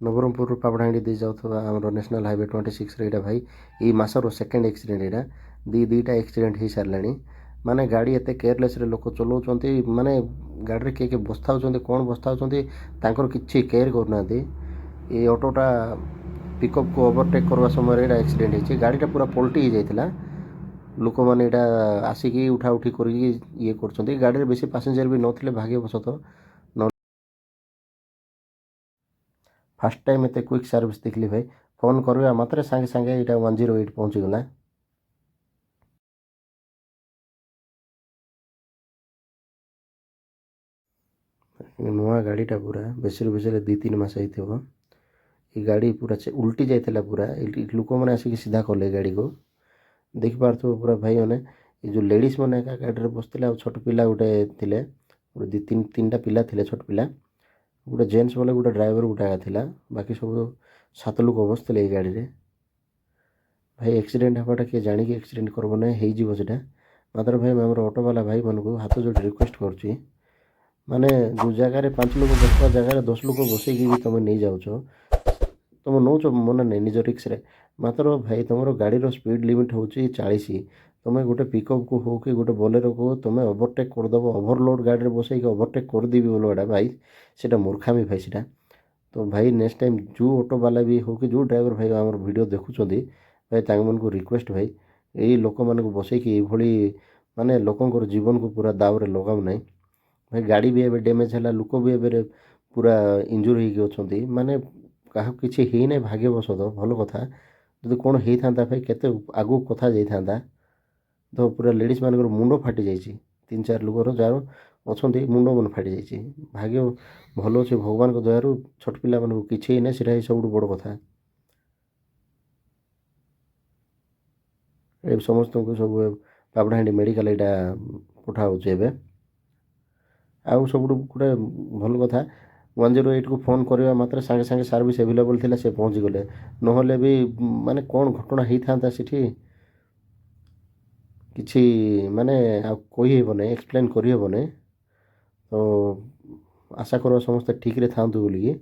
ନବରଙ୍ଗପୁରରୁ ପାପଡ଼ାହାଣ୍ଡି ଦେଇ ଯାଉଥିବା ଆମର ନ୍ୟାସନାଲ୍ ହାଇୱେ 26ରେ ଏଇଟା ଭାଇ, ଏଇ ମାସର ସେକେଣ୍ଡ ଆକ୍ସିଡେଣ୍ଟ ଏଇଟା। ଦୁଇଟା ଆକ୍ସିଡେଣ୍ଟ ହେଇସାରିଲାଣି। ମାନେ ଗାଡ଼ି ଏତେ କେୟାରଲେସ୍ରେ ଲୋକ ଚଲାଉଛନ୍ତି, ମାନେ ଗାଡ଼ିରେ କିଏ କିଏ ବସିଥାଉଛନ୍ତି, କ'ଣ ବସିଥାଉଛନ୍ତି, ତାଙ୍କର କିଛି କେୟାର କରୁନାହାନ୍ତି। ଏଇ ଅଟୋଟା ପିକଅପ୍କୁ ଓଭରଟେକ୍ କରିବା ସମୟରେ ଏଇଟା ଆକ୍ସିଡେଣ୍ଟ ହେଇଛି। ଗାଡ଼ିଟା ପୁରା ପଲଟି ହେଇଯାଇଥିଲା। ଲୋକମାନେ ଏଇଟା ଆସିକି ଉଠା ଉଠି କରିକି ଇଏ କରୁଛନ୍ତି। ଗାଡ଼ିରେ ବେଶୀ ପାସେଞ୍ଜର ବି ନଥିଲେ ଭାଗ୍ୟବଶତଃ। ଫାର୍ଷ୍ଟ ଟାଇମ୍ ଏତେ କ୍ୱିକ୍ ସର୍ଭିସ୍ ଦେଖିଲି ଭାଇ। ଫୋନ୍ କରିବା ମାତ୍ରେ ସାଙ୍ଗେ ସାଙ୍ଗେ ଏଇଟା 108 ପହଞ୍ଚିଗଲା। ନୂଆ ଗାଡ଼ିଟା ପୁରା, ବେଶୀରୁ ବେଶୀ 2-3 ମାସ ହେଇଥିବ। ଏ ଗାଡ଼ି ପୁରା ଉଲ୍ଟି ଯାଇଥିଲା ପୁରା। ଏଇଠି ଲୋକମାନେ ଆସିକି ସିଧା କଲେ ଗାଡ଼ିକୁ। ଦେଖିପାରୁଥିବ ପୁରା ଭାଇମାନେ, ଏ ଯେଉଁ ଲେଡ଼ିଜ୍ ମାନେ ଏକା ଗାଡ଼ିରେ ବସିଥିଲେ ଆଉ ଛୋଟ ପିଲା ଗୋଟେ ଥିଲେ। ଗୋଟେ ଦୁଇ ତିନି ତିନିଟା ପିଲା ଥିଲେ, ଛୋଟ ପିଲା। ଗୋଟେ ଜେଣ୍ଟସ୍ ବୋଲେ ଗୋଟେ ଡ୍ରାଇଭର ଗୋଟେ ଏକା ଥିଲା। ବାକି ସବୁ ସାତ ଲୋକ ବସିଥିଲେ ଏଇ ଗାଡ଼ିରେ। ଭାଇ, ଆକ୍ସିଡେଣ୍ଟ ହେବାଟା କିଏ ଜାଣିକି ଆକ୍ସିଡେଣ୍ଟ କରିବ ନାହିଁ, ହେଇଯିବ ସେଇଟା। ମାତ୍ର ଭାଇ, ଆମର ଅଟୋବାଲା ଭାଇମାନଙ୍କୁ ହାତ ଯୋଡ଼ି ରିକ୍ୱେଷ୍ଟ କରୁଛି, ମାନେ ଯେଉଁ ଜାଗାରେ ପାଞ୍ଚ ଲୋକ ବସିବା ଜାଗାରେ 10 ଲୋକ ବସେଇକି ବି ତୁମେ ନେଇଯାଉଛ, ତୁମେ ନେଉଛ ମନେ ନାହିଁ ନିଜ ରିସ୍କରେ। ମାତ୍ର ଭାଇ, ତୁମର ଗାଡ଼ିର ସ୍ପିଡ଼ ଲିମିଟ୍ ହେଉଛି 40। ତୁମେ ଗୋଟେ ପିକଅପ୍କୁ ହଉ କି ଗୋଟେ ବୋଲେରୋକୁ ହଉ, ତୁମେ ଓଭରଟେକ୍ କରିଦେବ, ଓଭରଲୋଡ଼ ଗାଡ଼ିରେ ବସେଇକି ଓଭରଟେକ୍ କରିଦେବି ବୋଲେ, ଭାଇ, ସେଇଟା ମୂର୍ଖାମି ଭାଇ ସେଇଟା। ତ ଭାଇ, ନେକ୍ସଟ ଟାଇମ୍ ଯେଉଁ ଅଟୋବାଲା ବି ହଉ କି ଯେଉଁ ଡ୍ରାଇଭର ଭାଇ ଆମର ଭିଡ଼ିଓ ଦେଖୁଛନ୍ତି ଭାଇ, ତାଙ୍କମାନଙ୍କୁ ରିକ୍ୱେଷ୍ଟ ଭାଇ, ଏଇ ଲୋକମାନଙ୍କୁ ବସେଇକି ଏଇଭଳି ମାନେ ଲୋକଙ୍କର ଜୀବନକୁ ପୁରା ଦାଉରେ ଲଗାଉ ନାହିଁ ଭାଇ। ଗାଡ଼ି ବି ଏବେ ଡ୍ୟାମେଜ୍ ହେଲା, ଲୋକ ବି ଏବେ ପୁରା ଇଞ୍ଜୁରି ହେଇକି ଅଛନ୍ତି। ମାନେ କାହାକୁ କିଛି ହେଇନାହିଁ ଭାଗ୍ୟବଶତଃ, ଭଲ କଥା। ଯଦି କ'ଣ ହେଇଥାନ୍ତା ଭାଇ, କେତେ ଆଗକୁ କଥା ଯାଇଥାନ୍ତା। ତ ପୁରା ଲେଡ଼ିଜ୍ ମାନଙ୍କର ମୁଣ୍ଡ ଫାଟି ଯାଇଛି। ତିନି ଚାରି ଲୋକର ଯାହାର ଅଛନ୍ତି, ମୁଣ୍ଡ ମାନେ ଫାଟି ଯାଇଛି। ଭାଗ୍ୟ ଭଲ ଅଛି, ଭଗବାନଙ୍କ ଦୟାରୁ ଛୋଟ ପିଲାମାନଙ୍କୁ କିଛି ହେଇନାହିଁ। ସେଇଟା ହିଁ ସବୁଠୁ ବଡ଼ କଥା। ଏ ସମସ୍ତଙ୍କୁ ସବୁ ପାପଡ଼ାହାଣ୍ଡି ମେଡ଼ିକାଲ ଏଇଟା ପଠା ହେଉଛି ଏବେ। ଆଉ ସବୁଠୁ ଗୋଟେ ଭଲ କଥା, 108କୁ ଫୋନ୍ କରିବା ମାତ୍ରେ ସାଙ୍ଗେ ସାଙ୍ଗେ ସର୍ଭିସ୍ ଆଭେଲେବଲ୍ ଥିଲା, ସେ ପହଞ୍ଚିଗଲେ। ନହେଲେ ବି ମାନେ କ'ଣ ଘଟଣା ହେଇଥାନ୍ତା ସେଠି, କିଛି ମାନେ ଆଉ କହିହେବ ନାହିଁ, ଏକ୍ସପ୍ଲେନ୍ କରିହେବ ନାହିଁ। ତ ଆଶା କରିବା ସମସ୍ତେ ଠିକ୍ରେ ଥାଆନ୍ତୁ ବୋଲିକି।